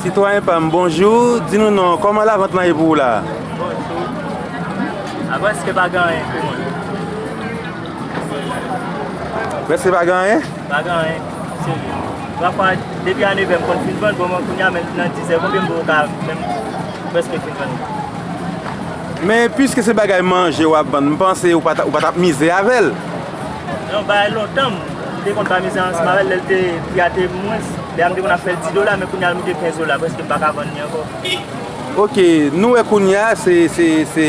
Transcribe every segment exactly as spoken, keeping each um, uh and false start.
Sitwayen pa m, bonjou. Di nou non, kòman lavant lan ye pou ou la? Bonjou. A, prèske pa gen anyen pou mwen. Prèske pa gen anyen? Pa gen anyen, serye. Pafwa, depi a nevè m konn fin vann, bon, mwen kounye a menm nan dizè, konbyen m poko ka menm prèske fin vann? Men piske se bagay manje w ap vann, m panse ou pa t, ou pa t ap mize avè l. Non, bagay lontan, m te konn pa mize ansanm avè l, lè l te, pri a te mwens. Lè a m te konn ap fè l dis dola, men kounye a l moute kenz dola, prèske m pa ka vann li ankò. Ok, nou wè kounye a, se, se, se,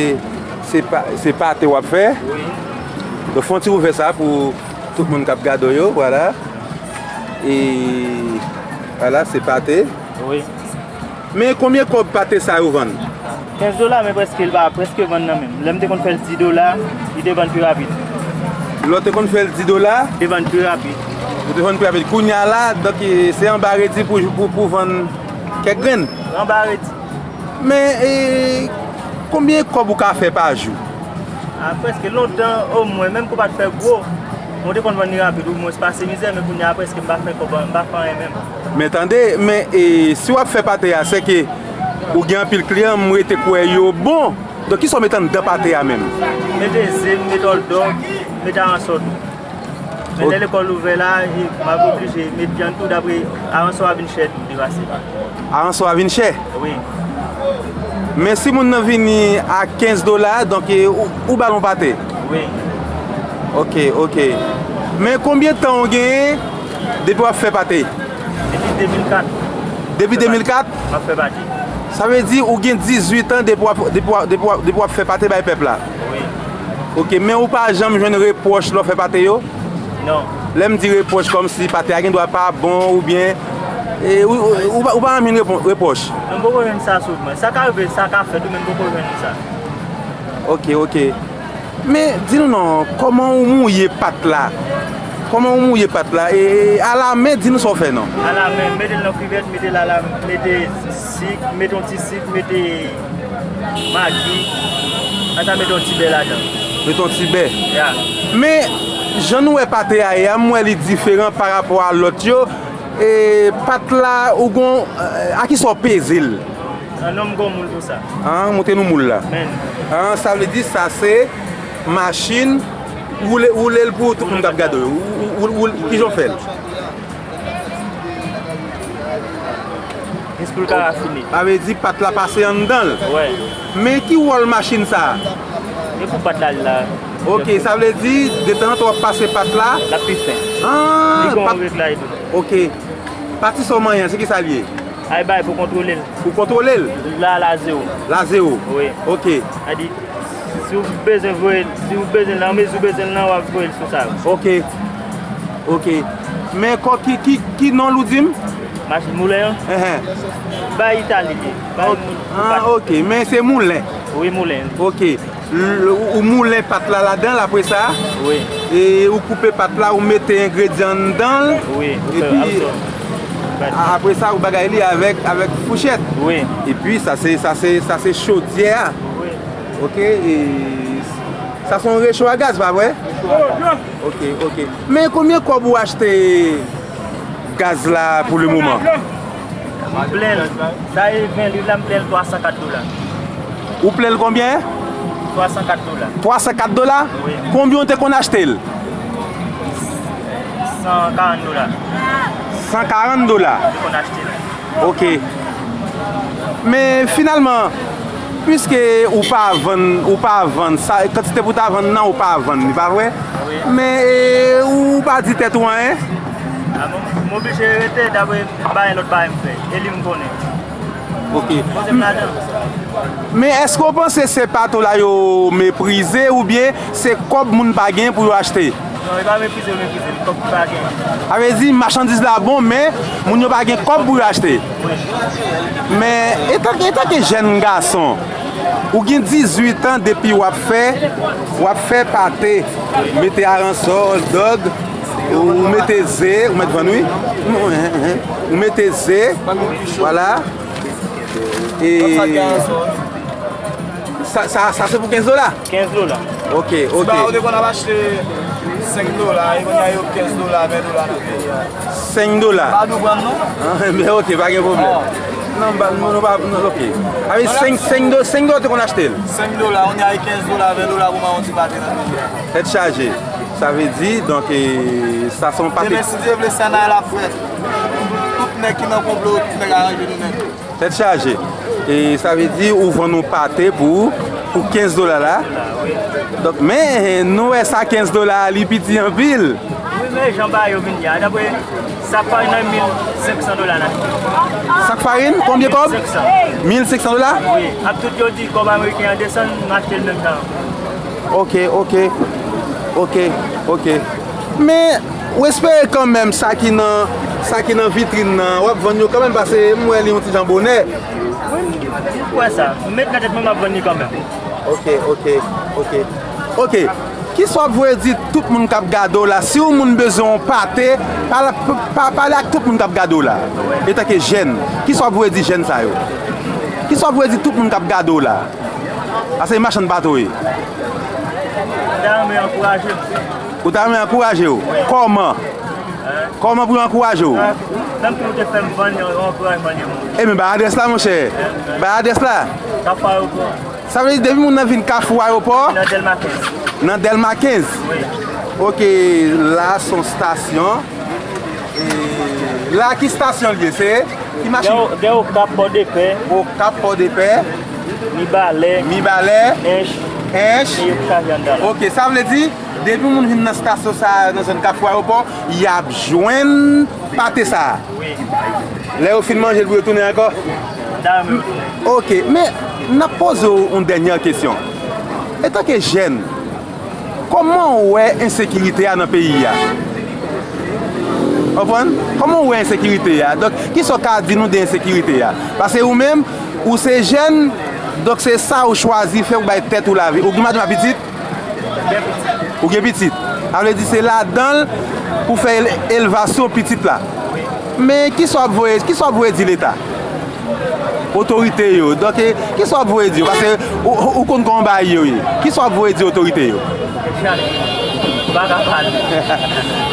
se pa, se pate w ap fè. Wi. Donk, fè yon ti ouvè sa pou tout moun k ap gade w yo, vwala. E, vwala, se pate. Wi. Men konbyen kòb pate sa yo vann? Kenz dola, men prèske, l pa prèske vann nan menm. Lè m te konn fè l dis dola, li te vann pi rapid. Lè w te konn fè l dis dola? Li te vann pi rapid. Ou te vann pi rapid. Kounye a la, donk, e, se anba redi pou, pou, pou vann kèk grenn? Anba redi. Men, e, konbyen kòb ou ka fè pa jou? A, prèske lontan, omwen, menm ke w pa t fè gwo, mwen te konn vann li rapid, omwen pase mizè, men kounye a prèske m pa fè kòb, m pa fè anyen menm. Men tande, men, e, si w ap fè pate a, sèke ou gen anpil kliyan, m rete kwè yo bon. Donk, kisa w mete anndan pate a menm? M mete ze, m mete hot dog, m mete aransò tou. Men lè lekòl ouvè la, e, m ap oblije met vyann tou, dapre aransò a vin chè tou depase. Aransò a vin chè? Wi. Men si moun nan vini a kenz dola, donk, e, ou, ou ba l yon pate? Wi. Ok, ok. Men konbyen tan w genyen depi w ap fè pate? Depi de mil kat. Depi de mil kat? M ap fè pate. Sa vle di ou gen dizuit an depi w ap, depi w ap, depi w ap, depi w ap fè pate bay pèp la? Wi. Ok, men ou pa janm jwenn repwòch lè w fè pate yo? Non. Lè m di repwòch, kòmsi pate a gen dwa pa bon oubyen, e, ou, ou, ou pa, ou pa janm jwenn repon-, repwòch? Non, m poko jwenn sa sou mwen. Sa ka rive, sa ka fèt wi, men m poko jwenn sa. Ok, ok. Men, di nou non, kòman ou mouye pat la? Kòman ou mouye pat la? E, e, alamen, di nou sa w fè non. Alamen, mete l nan kivèt, mete l alamen, mete sik, mete yon ti sik, mete magi, ann sa mete yon ti bè ladan. Mete yon ti bè. Ya. Men, jan nou wè pate a ye a, m wè li diferan pa rapò a lòt yo. E, pat la, ou gon, e, a kisa w peze l? An, non, m gon moul pou sa. An, montre nou moul la. Men. An, sa vle di sa se machin woule, woule l pou tout moun k ap gade w. Ou, ou, ou, ou, kijan w fè l? Jis pou l ka rafine. Sa vle di pat la pase anndan l. Wè. Men ki wòl machin sa a? E pou pat la, la. Ok, sa vle di, detanzantan w ap pase pat la. L ap pi fen. An, li gon règ la epi. Ok. Pati sa w manyen an, se kisa l ye? Ay bay pou kontwole l. Pou kontwole l? La, la zewo. La zewo? Wi. Ok. Sa di, si w bezwen voye l, si w bezwen l nan mezi w bezwen l nan, w ap voye l sou sa. Ok. Ok. Men kò ki, ki, ki non l ou di m? Machin moulen an? Enhen. Bay Itali li ye. Bay moun. Ah, ok. Men se moulen. Wi, moulen. Ok. L-, ou, ou moulen pat la ladan l, apre sa, wi, e ou koupe pat la, ou mete engredyan anndan l, wi, ou fè epi, a-, apre sa, ou bagay li avèk, avèk fouchèt. Wi. Epi, sa se, sa se, sa se chodyè a. Wi. Ok, e sa se yon recho a gaz, pa vre? Recho a gaz. Ok, ok. Men konbyen kòb ou achte gaz la pou le moman? M plen l. Sa e ven liv la, m plen l twa san kat dola. Ou plen l konbyen? Twa san kat dola. Twa san kat dola? Wi. Konbyen ou te konn achte l? San karant dola. San karant dola? M te konn achte l. Ok. Men finalman, piske ou pa vann, ou pa vann, sa, kantite pou ta vann nan, ou pa vann li, pa vre? Wi. Men, e, ou pa di tèt ou anyen? A, m, m oblije rete dapre bagay lòt bagay m fè. E li m konnen. Ok. Poze m ladan. Men èske w panse se pato la yo meprize oubyen se kòb moun pa gen pou yo achte? Non, e pa meprize yo meprize, se kòb ki pa gen. Sa vle di machandiz la bon, men moun yo pa gen kòb pou yo achte. Wi. Men, etanke, etanke jèn gason, ou gen dizuit an depi w ap fè, w ap fè pate, mete aransò, hotdog, ou, ou mete ze, ou mèt vann wi. Ou mete ze, vwala. E sa, sa, sa se pou kenz dola? Kenz dola. Ok, ok. Ti ba ou te konn ap achte Senk dola, e kounye a yo kenz dola, ven dola nan peyi a. Senk dola. Pa konprann non? Ah, men ok, pa gen pwoblèm. Non, ba, nou, nou pa, nou, ok. Avè senk, senk do-, senk dola te konn achte l. Senk dola, kounye a e kenz dola, ven dola pou mwen yon ti pate nan peyi a. Tèt chaje. Sa vle di, donk, e, sa se yon pate. Demen, si Dye vle, sènay la fèt. Tout nèg ki nan konplo, tout nèg aranje nou nèt. Tèt chaje. E sa vle di ou vann yon pate pou, pou kenz dola la. Donk, men nou wè sa kenz dola a, li piti anpil. Wi, men jan bagay yo vin ye a, dapre sak farin nan mil senk san dola la. Sak farin, konbyen kòb? Mil senk san. Mil senk san dola? Wi, ak tout yo di kòb ameriken an desann, m achte l menm jan. Ok, ok. Ok, ok. Men, ou espere kanmenm sa ki nan, sa ki nan vitrin nan, w ap vann yo kanmenm, paske m wè li yon ti jan bonè. Wi, m kwè sa. M met nan tèt mwen m ap vann li kanmenm. Ok, ok, ok. Ok. Kisa w ap voye di tout moun k ap gade w la? Si yon moun bezwen yon pate, pale, pa, pale ak tout moun k ap gade w la. Etanke jèn, kisa w ap voye di jèn sa yo? Kisa w ap voye di tout moun k ap gade w la? Paske se machann pate w ye. M ta renmen ankouraje m. Ou ta renmen ankouraje w? Kòman? Kòman pou yo ankouraje w? Tankou ou te fè m vann yon, yon ankourajman de moun. Ebyen, bay adrès la, monchè. Bay adrès la. Kafou Ayewopò. Sa vle di, depi moun nan vin Kafou Ayewopò? Nan Dèlma kenz. Nan Dèlma kenz? Wi. Ok, la se yon stasyon. E la, ki stasyon l ye? Se ki machin? Gen, gen Okap, Pòdepè. Okap, Pòdepè. Mibalè. Mibalè. Ench. Ench. E yo chaje anndan la. Ok, sa vle di, depi moun vin nan stasyon sa a, nan zòn Kafou Ayewopò, y ap jwenn pate sa a. Wi. Lè yo fin manje l pou yo tounen ankò? Dam. Ok, men n ap poze w yon dènye kesyon. Etanke jèn, kòman w wè ensekirite a nan peyi a? Konprann? Kòman w wè ensekirite a? Donk, kisa w ka di nou de ensekirite a? Paske ou menm, ou se jèn, donk se sa ou chwazi fè pou bay tèt ou lavi. Ou gen madanm ak pitit? Ou gen pitit. Sa vle di se ladan l pou fè el-, elevasyon pitit la. Men kisa w ap voye, kisa w ap voye di Leta? Otorite yo. Donk, e, kisa w ap voye di yo? Paske ou, ou, ou konn kòman bagay yo ye. Kisa w ap voye di otorite yo? M pa ka pale.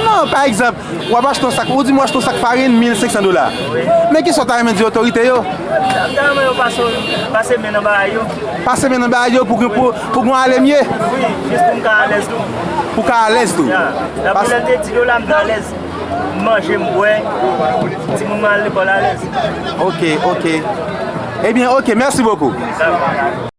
Non, pa egzanp, w ap achte yon sak, ou di m w achte yon sak farin mil senk san dola. Wi. Men kisa w ta renmen di otorite yo? M ta renmen yo pase, pase men nan bagay yo. Pase men nan bagay yo pou, pou, pou gen ale mye? Wi, jis pou m ka alèz tou. Pou ka alèz tou? Ya. Dapre lè l te di yo la, m te alèz. M manje, m bwè, timoun mwen al lekòl alèz. Ok, ok. Ebyen, ok, mèsi bokou. Dakò.